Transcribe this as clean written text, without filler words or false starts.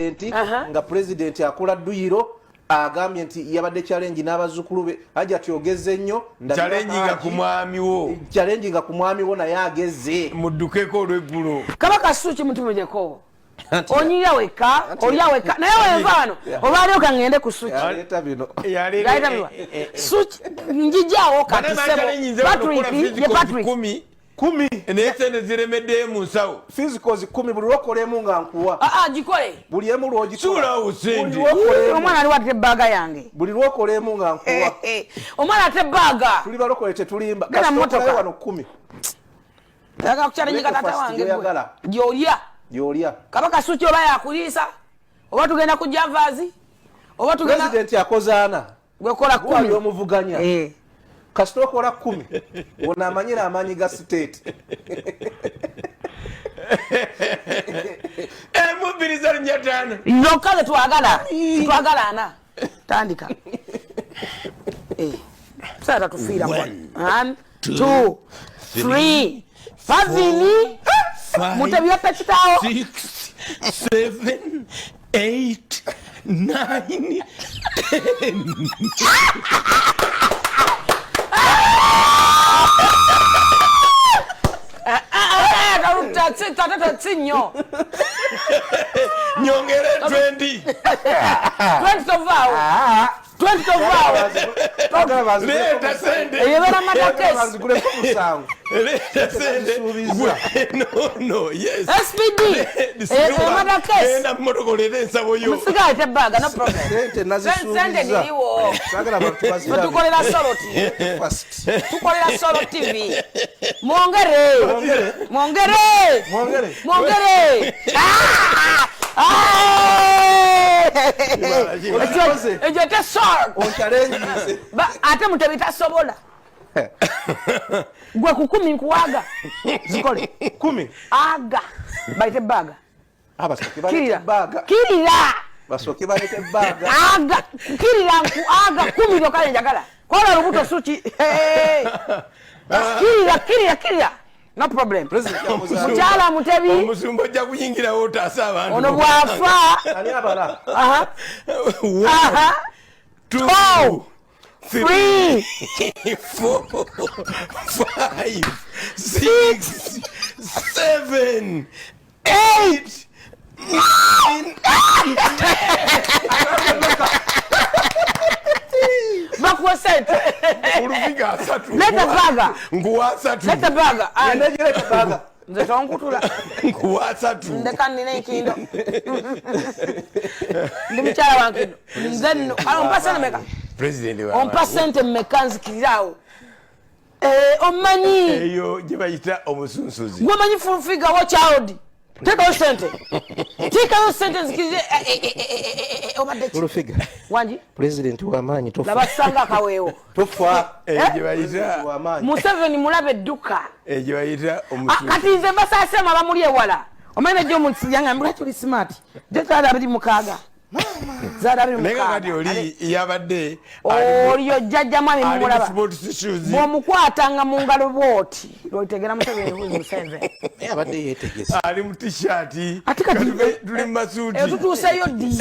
Nga pulezidenti akola dduyiro, agambye nti yabadde challenge n'abazzukulu be. Hajati, ogeze nnyo. Challenge nga ku mwami wo. Challenge nga ku mwami wo, naye ageze. Muddukeko olweggulo. Kabaka Suki mutumujeko, onyirira wekka, olya wekka, naye wenva wano olwalyoka ngende ku Suki. Yaleeta bino. Suki njijaawo kati. Sebo Patrick ye Patrick. 10. 10. Naye sente ziremeddeyo mu nsawo. Physicals 10, buli lwokola emu nga nkuwa. Aa, gikole. Buli emu lwogikola. Suulaawo sente. Buli lwokola emu. Omwana aliwo ate ebaaga yange. Buli lwokola emu nga nkuwa. Omwana ate ebaaga. Tuli balokole, tetulimba. Genda mu Kasita okolayo motoka. wano 10. Ayagala kuchallenginga tata Breakfast wange gwe. gy'oyagala. Gyolya. Gyolya. Kabaka Suki oba yakuliisa, oba tugenda ku Javaazi, oba tugenda. Pulezidenti akozaana. Gwekola 10. 10. Omuvuganya. Kasita okola 10, ono amanyira amaanyi ga state. Emu, bbiri, ssatu, nnya, ttaano. Zokka zetwagala, tetwagala ana. Tandika. Sasa tatufiira. One, One, two, three, fazini mutebi yatta kitaawo. 6, 7, 8, 9, 10. Tata, si nnyo. Nyongere 20. 20 tovaawo, 20 tovaawo. Leeta sente. Eyo ebeera madakesi. Banziguleko musango. Leeta sente. Tazisuubiza. No, yes. SPD emadakesi. Genda mumotoka oleete ensawo yo. Musigaye tebaaga, no problem. Sente Sente nazisuubiza. ndiriwo. Saagala abantu bazirabe. Tukolera Solo TV. First. Tukolera Solo TV. Mwongere, mwongere. Mwongere. Mwongere. Ah! Ah! Okikoze. Ekyo te salt. Onchallenginze. Ate Mutebi tasobola. Gwe ku 10 nkuwaga, zikole. 10. Aga baite baga. Basooke balete Kirira. ebbaaga. Kirira. Basooke balete ebbaaga. Aga kirira, nku aga 10 lyokka njagala. Kola lubuto, Suki. Hey. Kirira, kirira, kirira, no problem. President yakoze. Mukyala Mutebi. Omusumba ojja kuyingirawo otaase abantu. Ono bw'afa. Ani abala? Aha. One, aha two, two, three, three, four, five, six, seven, eight, nine. Bakuwa sente. Oluviga 30. Leta baga. Nkuwa 30. Leta baga. Enegireta ebbaaga. Nze tonkutula. Nkuwa 30. Ndeka nina enkindo, ndi mukyala wankindo nze nno. Ompa sente meka? President. Ompa sente mmeka nzikirirawo? Omanyi. Eyo gye bayita omusunsuzi. Gwemanyi full figure wa child. Teekayo sente, teekayo sente nzikirize. Obadde ki? Olufiga. Wangi. Pulezidenti w'amaanyi, tofa. Labasanga akaweewo. Tofa. Eyo gye bayita W'amaanyi. Museveni mulabe edduka. Eyo gye bayita Ah, omusunsuzi. Kati nze mbasaasemu abamuli ewala. Omanyi najja omuntu yangambye, "Lwaki oli smart?" Jo zaala 26, zaala abiri Naye nga kati mukaaga. oli yabadde Oyo jjajja mwami ali mu mumulaba. sports shoes. Bw'omukwatanga mu ngalo bwoti lwotegera Museveni huzi Museveni. Naye abadde yeetegese. Ali mu t-shirt. Ate kati tuli mu masuuti. Eyo tutuuseyo ddi?